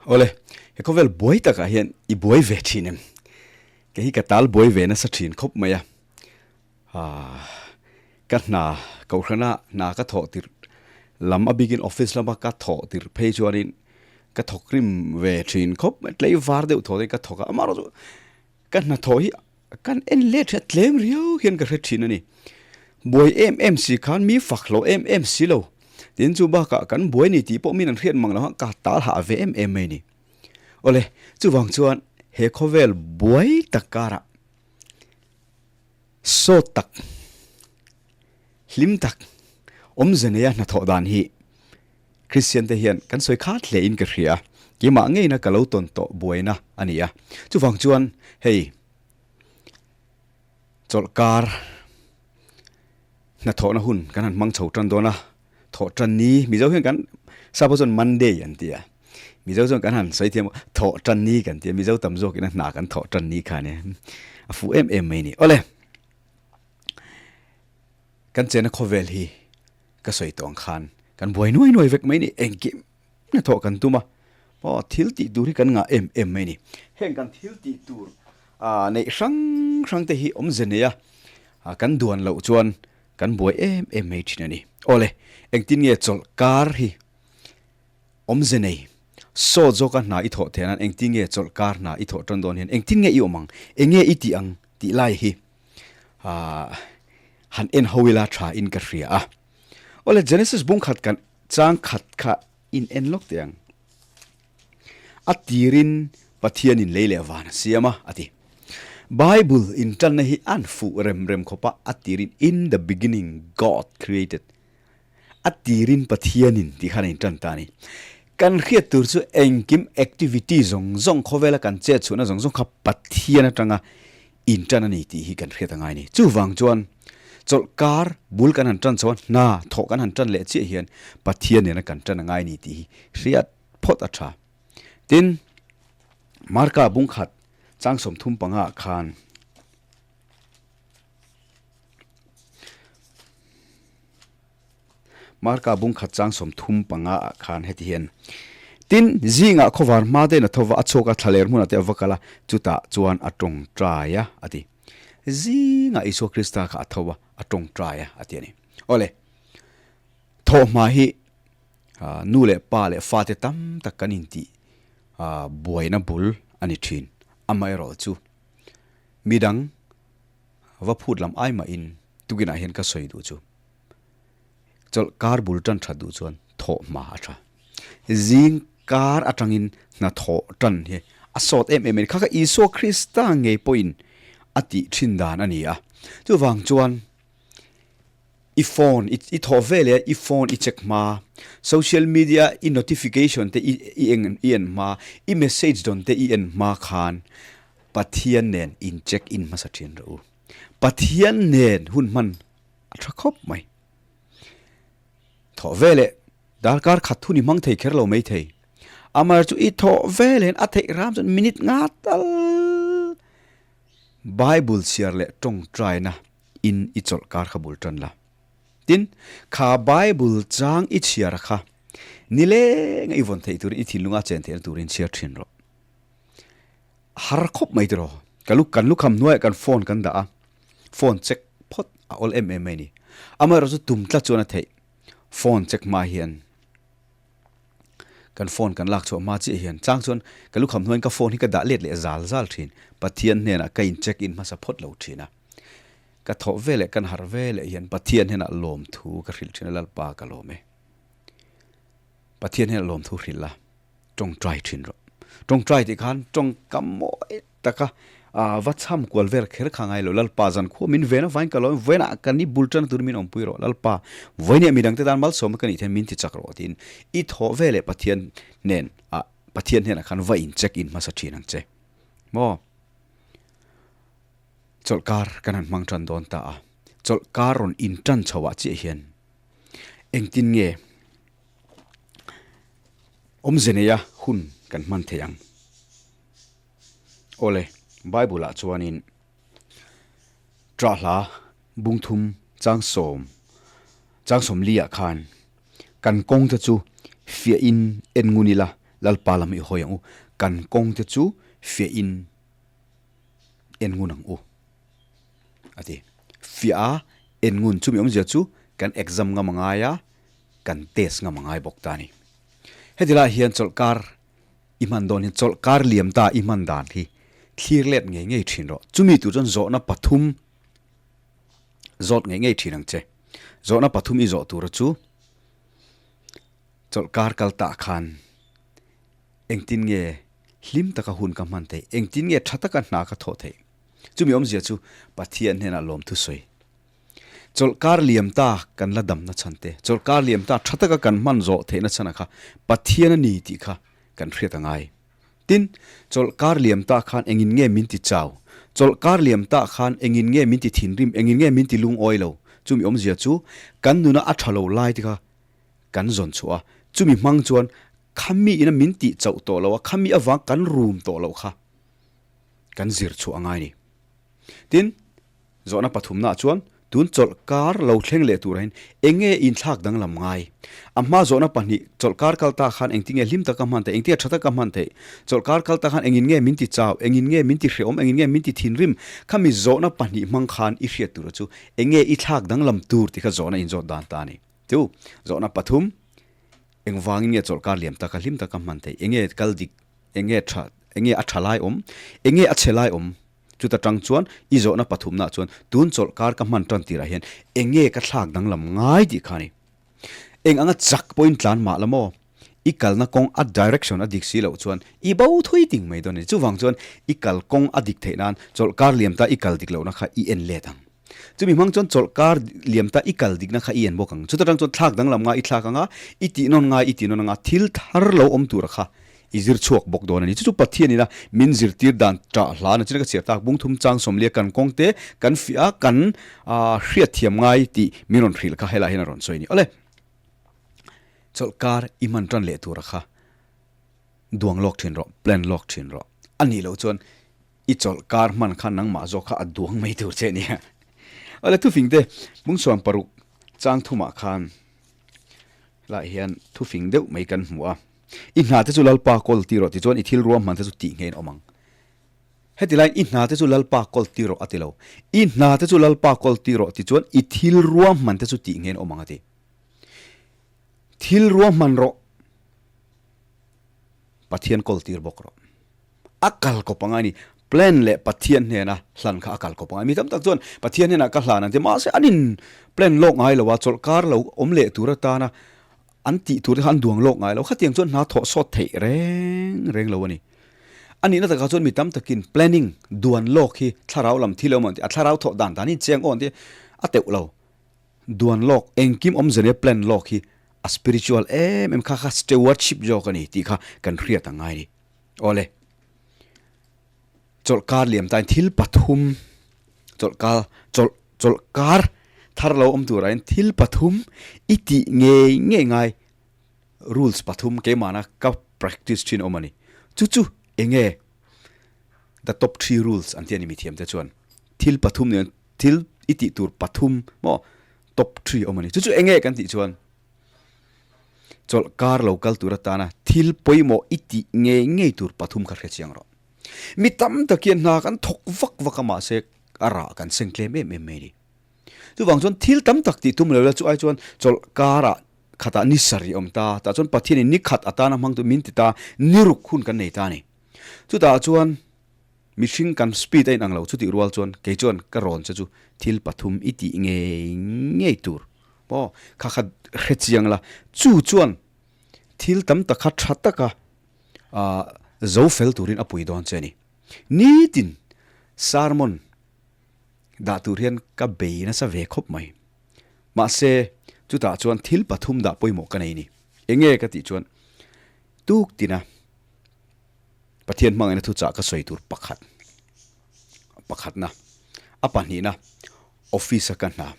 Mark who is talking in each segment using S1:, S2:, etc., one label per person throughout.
S1: Awle, he khawvel buai takah hian i buai ve thin em? Kei hi ka tal buai ve nasa thin khawp mai a. Aaa, ka hna kohhrana hna ka thawh tirh lam a bikin office lama ka thawh tirh phei chuanin ka thawk rim ve thin khawp mai, tlei var deuh thaw te ka thawk a, amaherawhchu ka hnathawh hi kan en let hria tlem riau hian ka hre thin a ni. Buai em em si khan mi fak hlo em em si lo. Tin chu bakah kan buai ni tih pawh min an hriat mang lo a, ka tal hah ve em em mai ni. Awle, chuvang chuan he khawvel buai tak karah sawt tak, hlim tak, awmze neia hnathawh dan hi Kristian te hian kan sawi khat hle in ka hria, keimah ngeina ka lo tawn tawh buaina a ni a. Chuvang chuan hei chawlhkar hnathawhna hun kan han hmang chho tan dawn a, thawh tan ni, Mizo hian kan Sapa chuan Monday an ti a, Mizo chuan kan han sawi thiam thawh tan ni kan ti a, Mizo tam zawkin a hna kan thawh tan ni kha nia, a fuh em em mai a ni. Awle, kan chena khawvel hi Ka sawi tawh ang khan kan buai nuai nuai vek mai ni, engkim na thawh kan tum a, aw thil tih tur hi kan ngah em em mai ni. Heng kan thil tih tur neih hrang hrang te hi awmze nei a, kan duan loh chuan kan buai em em mai thin a ni. Awle, engtin nge chawlh kar hi awmze nei sawt zawka hna i thawh theih nan engtin nge chawlh kar hna i thawh tan dawn hian engtin nge i awm ang, enge i tih ang tih lai hi han en ho ila tha in ka hria a. Awle Genesis bung khat kan chang khat kha in en lawk teh ang. A tirin Pathian in lei leh van a siam a, a ti. Bible in tanna hi an fuh rem rem khawp a, a tirin in the beginning God created. A tirin Pathian in tih khan a in tan ta a ni. Kan hriat tur chu engkim activity zawng zawng khawvela kan chet chhuahna zawng zawng kha Pathian atanga in tan a ni tih hi kan hriat a ngai a ni. Chuvang chuan chawlh kar bul kan han tan chho a, hna thawh kan han tan leh chiah hian Pathian nena kan tan a ngai a ni tih hi hriat phawt a tha. Tin, Marka bungkhat chang 35 ah khan Marka bungkhat chang 35 ah khan heti hian, Tin, zingah khawvar hma te in a tho va, a chhuak a, thlaler hmunah te a va kal a, chutah chuan a tawngtai a, a ti. Zingah Isua Krista kha a tho va, a tawngtai a, a ti a ni. Awle, thawhhma hi nu leh pa leh fate tam tak kan intih buaina bul a ni thin. Amaherawhchu, midang Va phut lam ai mahin tukinah hian ka sawi duh chu chawlh kar bul tan that duh chuan thawh hma a tha. Zing kar atangin hna thawh tan hi a sawt em em a ni. Kha kha Isua Krista ngei pawhin a tih thin dan a ni a. Chuvang chuan i phone i thawh vel e i phone i check hma, social media i notification te i en hma, i message dawn te i en hma khan Pathian nen in check in hmasa thin rawh u. Pathian nen hun hman a tha khawp mai. Thawh veleh darkar khat hun i hmang thei kher lo mai thei. Amar chu i thawh veleh a theih ram chuan minute nga tal Bible chhiar leh tawngtaina in i chawlh kar kha bul tan la. Tin, kha Bible chang i chhiar a kha nileng a i vawn theih turin i thinlunga chen theihna turin chhiar thin rawh. Har khawp mai tiraw. Ka lu kan lukham hnuaiah kan phone kan dah a, phone check phawt a awl em em mai a ni. Amaherawhchu tum tlat chuan a theih. Phone check hma hian kan phone kan lak chhuah hma chiah hian chang chuan ka lukham hnuaiin ka phone hi ka dah let leh zal zal thin. Pathian hnenah ka in check in hmasa phawt lo thin a. Ka thawh ve leh kan harh ve leh hian Pathian hnenah lawmthu ka hrilh thin a, Lalpa ka lawm e. Pathian hnenah lawmthu hrilh a. Tawngtai thin rawh. Tawngtai tih khan tawngkam mawi taka va chham kual vel kher kha ngai lo. Lalpa zan khua min ven avain ka lo vawiinah kan i bul tan turin min awmpui rawh. Lalpa vawiinah midangte tan malsawmna ka nih thein min ti chak rawh tiin i thawh ve leh Pathian nen ah Pathian hnenah khan va in check in hmasa thin ang che. Maw? Chawlhkar kan han hmang tan dawn ta a. Chawlhkar rawn in tan chho ah chiah hian engtin nge Awmze neia hun kan hman thei ang. Awle, Bible-ah chuanin Ṭahhla bungthum chang sawm, chang sawmliah khan kan kawngte chu fiahin en ngun ila, Lalpa lam i hawi ang u, kan kawngte chu fiahin en ngun ang u, a ti. Fiah a en ngun chumi awmzia chu kan exam ngam a ngai a, kan test ngam a ngai bawk ta a ni. Heti lai hian chawlhkar i hman dawn hian chawlhkar liam ta i hman dan hi thlir let ngei ngei thin rawh. Chumi tur chuan zawhna pathum zawt ngei ngei thin ang che. Zawhna pathum i zawh tura chu chawlhkar kal tah khan engtin nge hlim taka hun ka hman theih, engtin nge tha taka hna ka thawh theih. Chumi awmzia chu Pathian hnenah lawmthu sawi. Chawlhkar liam ta kan la damna chhan te, chawlhkar liam ta tha taka kan hman zawh theihna chhan a kha Pathian a ni tih kha kan hriat a ngai. Tin, chawlhkar liam ta khan engin nge min ti chau? Chawlhkar liam ta khan engin nge min ti thinrim, engin nge min ti lungawi lo? Chumi awmzia chu kan nuna a tha lo lai te kha kan zawn chhuah a, chumi hmang chuan khami ina min tih chauh tawh lo a, khami avang kan rum tawh loh kha kan zir chhuah a ngai a ni. Tin, zawhna pathumnaah chuan tun chawlhkar lo thleng leh turah hian eng nge inthlak danglam ngai? A hma zawhna pahnih, chawlhkar kal ta khan engtin nge hlim taka hman theih, engtin nge tha taka hman theih? Chawlhkar kal ta khan engin nge min ti chau, engin nge min ti hrehawm, engin nge min ti thinrim? Khami zawhna pahnih hmang khan i hriat tura chu eng nge i thlak danglam tur tih kha zawhna inzawt dan ta a ni. Chu zawhna pathum, engvangin nge chawlhkar liam taka hlim taka hman theih? Eng nge kal dik, eng nge tha, eng nge a tha lai awm, eng nge a chhe lai awm? Chuta tang chuan i zawhna pathumnaah chuan tun chawlhkar ka hman tan tirah hian eng nge ka thlak danglam ngai tih kha a ni. Eng anga chak pawhin tlan mah la maw? I kalna kawng a direction a dik si loh chuan i bo thui ding mai dawn a ni. Chuvang chuan i kal kawng a dik theih nan chawlhkar liam ta i kal dik lohna kha i en let ang. Chumi hmang chuan chawlhkar liam ta i kal dikna kha i en bawk ang. Chuta tang chuan thlak danglam ngai i thlak ang a, i tihnawn ngai i tihnawn ang a, thil thar lo awm tura kha i zir chhuak bawk dawn a ni. Chu chu Pathian ina min zirtir dan ṭah hla na chin ka chhiar tak bung thum chang sawmlia kan kawng te kan fiah a, kan hriatthiam ngai tih min rawn hrilh kha helaiah hian a rawn sawi a ni. Awle, chawlhkar i hman ṭan leh tura kha duang lawk ṭhin rawh, plan lawk ṭhin rawh. A nih loh chuan i chawlhkar hman kha nangmah zawk kha a duang mai tur che a nia. Awle, thufing te bungchhuan paruk chang thumah khan helaiah hian thufing deuh mai kan hmu a. I hna te chu Lalpa kawl ti rawh tichuan i thil ruahman te chu tih ngeiin awm ang. Heti laiin i hna te chu Lalpa kawl ti rawh a ti lo. I hna te chu Lalpa kawl ti rawh tichuan i thil ruahman te chu tih ngeiin awm ang a ti. Thil ruahman rawh. Pathian kawl tir bawk rawh. A kal kawp ang a ni. Plan leh Pathian hnena hlan kha a kal kawp ang a. Mi tam tak chuan Pathian hnenah ka hlan ang ti mahse an in plan lawk ngai lo a, chawlhkar lo awm leh tur atana an tih tur te kha an duang lawk ngai lo. Khatiang chuan hna thawh sawt theih reng reng lo a ni. A nihna takah chuan mi tam takin planning duan lawk hi thlarau lam thil awm ang tih a thlarau thawh dan dan hi chiang aw ang tih a teuh lo. Duan lawk engkim awmze nia plan lawk hi a spiritual em em kha kha stewardship zawk a ni tih kha kan hriat ang ngai a ni. Awle. Chawlhkar liam tain thil pathum chawlhkar chawlh chawlhkar thar lo awm turah hian thil pathum i tih ngei ngei ngai rules pathum keimahna ka practice thin awm a ni. Chu chu eng nge the top three rules an tih a ni mithiam te chuan thil pathum nen thil i tih tur pathum maw top three awm a ni. Chu chu eng nge kan tih chuan Chawlhkar lo kal tur atana thil pawimawh i tih ngei ngei tur pathum kha hre chiang rawh. Mi tam tak hian hna kan thawk vak vak a mahse a rah kan seng tlem em em mai a ni. Chuvang chuan thil tam tak tih tum lo la chu ai chuan chawlhkarah khatah ni sarih awm ta, tah chuan Pathianin ni khat atana hmang tur min ti ta, ni ruk hun kan nei ta a ni. Chutah chuan Mihring kan speed a inang lo chutih rual chuan kei chuan ka rawn che chu thil pathum i tih ngei ngei tur maw kha kha hre chiang la chu chuan thil tam tak kha tha taka ah zo fel turin a pui dawn che a ni. Nitin sermon dah tur hian ka bei nasa ve khawp mai. Mahse chutah chuan thil pathum dah pawimawh ka nei a ni. Enge ka tih chuan tuk tina. Pathian hmangaihna thuchah ka sawi tur pakhat, pakhatna, a pahnihna, office a ka hna,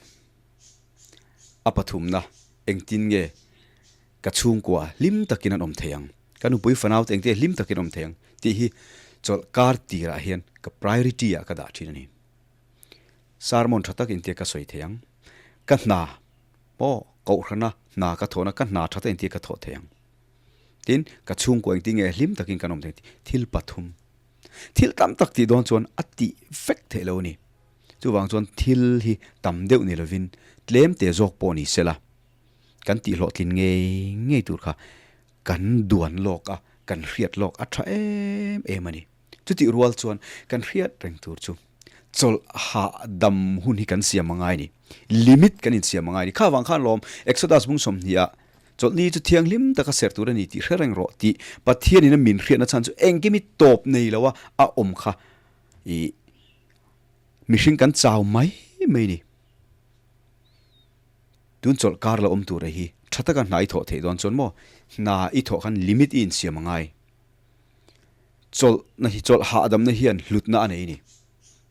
S1: a pathumna, engtin nge ka chhungkua hlim takin an awm thei ang, ka nupui fanau te engtin nge hlim takin an awm thei ang tih hi chawlh kar tirah hian ka priority ah ka dah thin a ni. Sermon tha tak intia ka sawi thei ang, ka hna pawh kohhrana hna ka thawhna ka hna tha tak intia ka thawh thei ang. Tin, ka chhungkua engtin nge hlim takin kan awm thei tih thil pathum. Thil tam tak tih dawn chuan a tih vek theih lo a ni. Chuvang chuan thil hi tam deuh ni lovin tlem te zawk pawh ni sela, kan tih hlawhtlin ngei ngei tur kha kan duan lawk a, kan hriat lawk a tha em em a ni. Chutih rual chuan kan hriat reng tur chu chawlh hahdam hun hi kan siam a ngai a ni. Limit kan insiam a ngai a ni. Kha vang khan lawm Exodus bung 20 ah chawlhni chu thianghlim taka serh tur a ni tih hre reng rawh tih Pathianin a min hriatna chhan chu engkim i tawp nei lo a a awm kha i mihring kan chau mai mai a ni. Tun chawlh kar la awm tur a hi tha taka hna i thawh theih dawn chuan maw hna i thawh khan limit i insiam a ngai. Chawlhna hi chawlh hahdamna hian hlutna a nei a ni.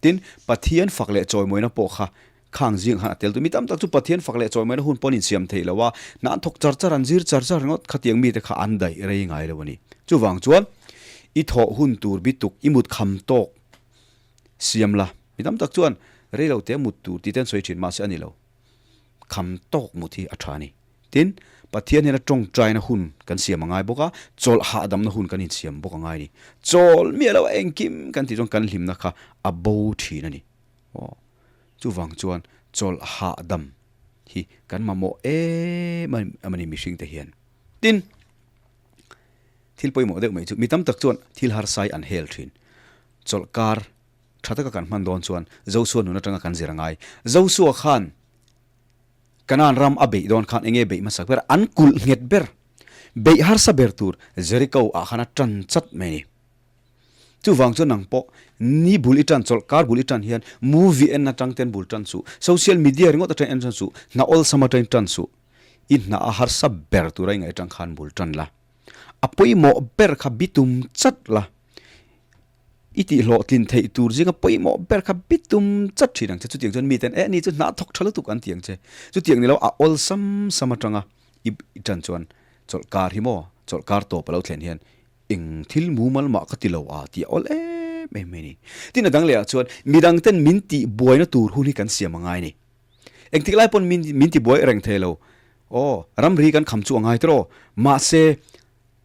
S1: Tin, Pathian fak leh chawimawina pawh kha khang zing khan a tel tu. Mi tam tak chu Pathian fak leh chawimawina hun pawh an insiam theih lo a, hna an thawk char char, an zir char char ringawt khatiang mite kha an daih rei ngai lo a ni. Chuvang chuan i thawh hun tur bituk, i mut kham tawk siam la. Mi tam tak chuan rei lo te mut tur tih te an sawi thin mahse a ni lo. Kham tawk mut hi a tha a ni. Tin, Pathian hian a tawngtaina hun kan siam a ngai bawk a, chawlh hahdamna hun kan insiam bawk a ngai a ni. Chawl miah lo a engkim kan tih chuan kan hlimna kha a bo thin a ni. Aw, chuvang chuan chawlh hahdam hi kan mamawh em em a ni mihringte hian. Tin, thil pawimawh deuh mai chu mi tam tak chuan thil harsai an hel thin. Chawlh kar tha taka kan hman dawn chuan Zosua nun atanga kan zir a ngai. Zosua khan Kanaan ram a beih dawn khan enge beih hmasak ber? An kulh nghet ber, beih harsa ber tur Jericho ah khan a tan chat mai a ni. Chuvang chuan nang pawh ni bul i tan chawlh, kar bul i tan hian movie en atang ten bul tan suh, social media ringawt atang en tan suh, hna awlsam atangin tan suh. I hna a harsa ber tura i ngaih atang khan bul tan la. A pawimawh ber kha bitum chat la. I tihhlawhtlin theih tur zinga pawimawh ber kha bitum chat thin ang che. Chutiang chuan miten eh ni chu hna thawk tha lutuk an ti ang che. Chutiang ni lo a awlsam sam atanga i tan chuan chawlh kar hi maw, chawlh kar tawp a lo thlen hian eng thil mumal mah ka ti lo a tih a awl em em mai a ni. Tin a dang lehah chuan midang ten min tih buaina tur hun hi kan siam a ngai a ni. Engtik lai pawn min min ti buai reng thei lo. Aw, ramri kan kham chu a ngai tawh. Mahse,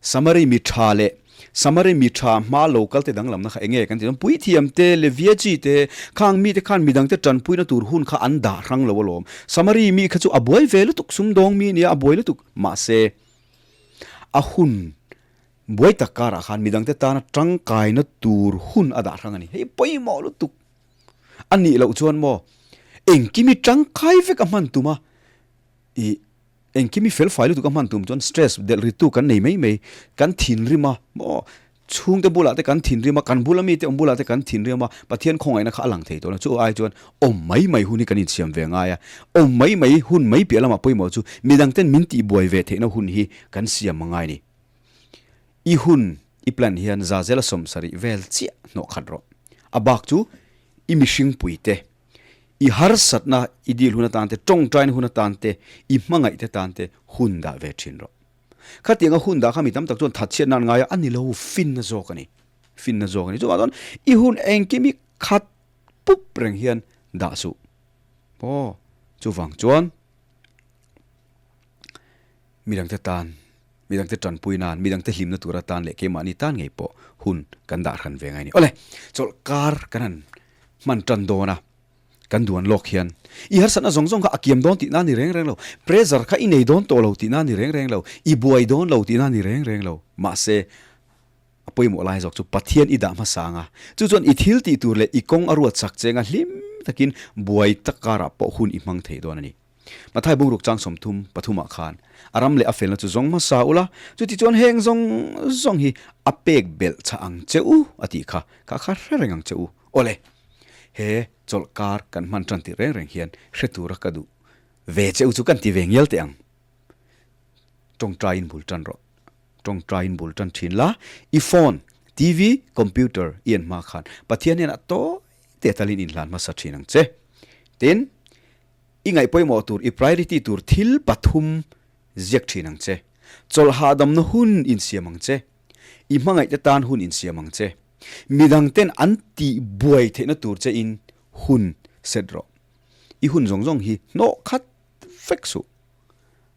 S1: Samari mi tha leh Samari mi tha hma lo kal te danglamna kha enge kan ti chuan puithiam te, Leviachi te, khang mite khan midangte tanpuina tur hun kha an dah hrang lo alawm. Samari mi kha chu a buai ve lutuk, sumdawng mi nia a buai lutuk. Mahse, a hun buai tak karah khan midangte tana tangkaina tur hun a dah hrang a ni. Hei pawimawh lutuk a nih loh chuan maw engkim i tangkai vek a hman tum a, ih Engkim i felfai lutuk a hman tum chuan stress delh rittu kan nei mai mai, kan thinrim a maw chhungte bulah te kan thinrim a, kan bula mite awm bulah te kan thinrim a, Pathian khawngaihna kha a lang thei tawh lo. Chu ai chuan awm mai mai hun hi kan insiam ve ngai a, awm mai mai hun mai piah lamah pawimawh chu midang ten min tihbuai ve theihna hun hi kan siam a ngai ni. I hun i plan hian za zela 70 vel chiah hnawh khat rawh. A bak chu i mihringpui te I harsatna i dil hun atan te, tawngtaina hun atan te, i hmangaih te tan te hun dah ve thin rawh. Khatianga hun dah kha mi tam tak chuan thatchhiat nan ngai a, a ni lo, finna zawk a ni. Finna zawk a ni. Chuvang chuan i hun engkim hi khat pup reng hian dah suh. Aw, chuvang chuan midangte tan, midangte tanpui nan, midangte hlimna tur atan leh keimahni tan ngei pawh hun kan dah hran ve ngai a ni. Awle, chawlh kar kan han hman tan dawn a, kan duan lawk hian i harsatna zawng zawng kha a kiam dawn tihna a ni reng reng lo, pressure kha i nei dawn tawh lo tihna a ni reng reng lo, i buai dawn lo tihna a ni reng reng lo. Mahse, a pawimawh lai zawk chu Pathian i dah hmasa ang a, chu chuan i thil tih tur leh i kawng a ruat chak cheng a hlim takin buai tak karah pawh hun i hmang thei dawn a ni. Mathai bungruk chang 30 pathumah khan a ram leh a felna chu zawng hmasa ula, chuti chuan heng zawng zawng hi a pek belh chah ang che u a tih kha, kha kha hre reng ang che u. Awle, he chawlh kar kan hman tan tih reng reng hian hre tura ka duh ve che u chu kan ti ve ngial teh ang. Tawngtaiin bul tan rawh. Tawngtaiin bul tan thin la, i phone, TV, computer i en hma khan Pathian hian a tawi te talin inhlan hmasa thin ang che. Tin, I ngaih pawimawh tur, i priority tur thil pathum ziak thin ang che. Chawlh hahdamna hun insiam ang che. I hmangaihte tan hun insiam ang che. Midangten an tih buai theihna tur che in hun set rawh. I hun zawng zawng hi hnawh khat vek suh.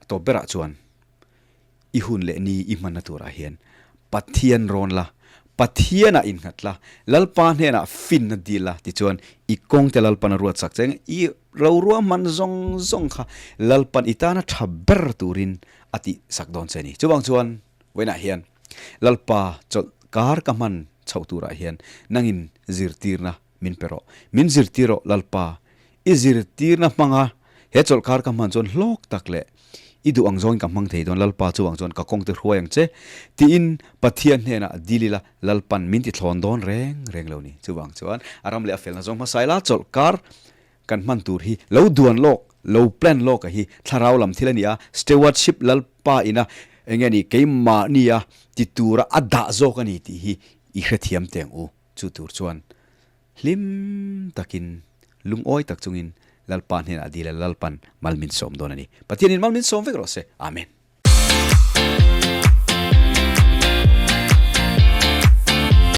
S1: A tawp berah chuan. I hun leh ni i hmanna turah hian Pathian rawn la, Pathianah innghat la, Lalpa hnenah finna dil la tichuan i kawngte Lalpan a ruat sak che ang. I rorua hman zawng zawng kha Lalpan i tana tha ber turin a tih sak dawn che a ni. Chuvang chuan vawiinah hian Lalpa chawlh kar ka hman chhoh turah hian nangin zirtirna min pe rawh. Min zirtir rawh Lalpa, i zirtirna hmanga he chawlhkar ka hman chuan hlawk tak leh i duh ang zawngin ka hmang thei dawn Lalpa chuvang chuan ka kawngte hruai ang che tiin Pathian hnenah dil ila Lalpan min ti thlawn dawn reng reng lo ni. Chuvang chuan a ram leh a felna zawng hmasa ila chawlhkar kan hman tur hi lo duan lawk, lo plan lawk a hi thlarau lam thil a ni a, stewardship Lalpa ina eng nge ni keimahnia ti tura a dah zawk a ni tih hi i hrethiam teng u. Chu tur chuan hlim takin, lungawi tak chungin Lalpa hnenah dil a, Lalpan mal min sawm dawn a ni. Pathianin mal min sawm vek rawh se. Amen.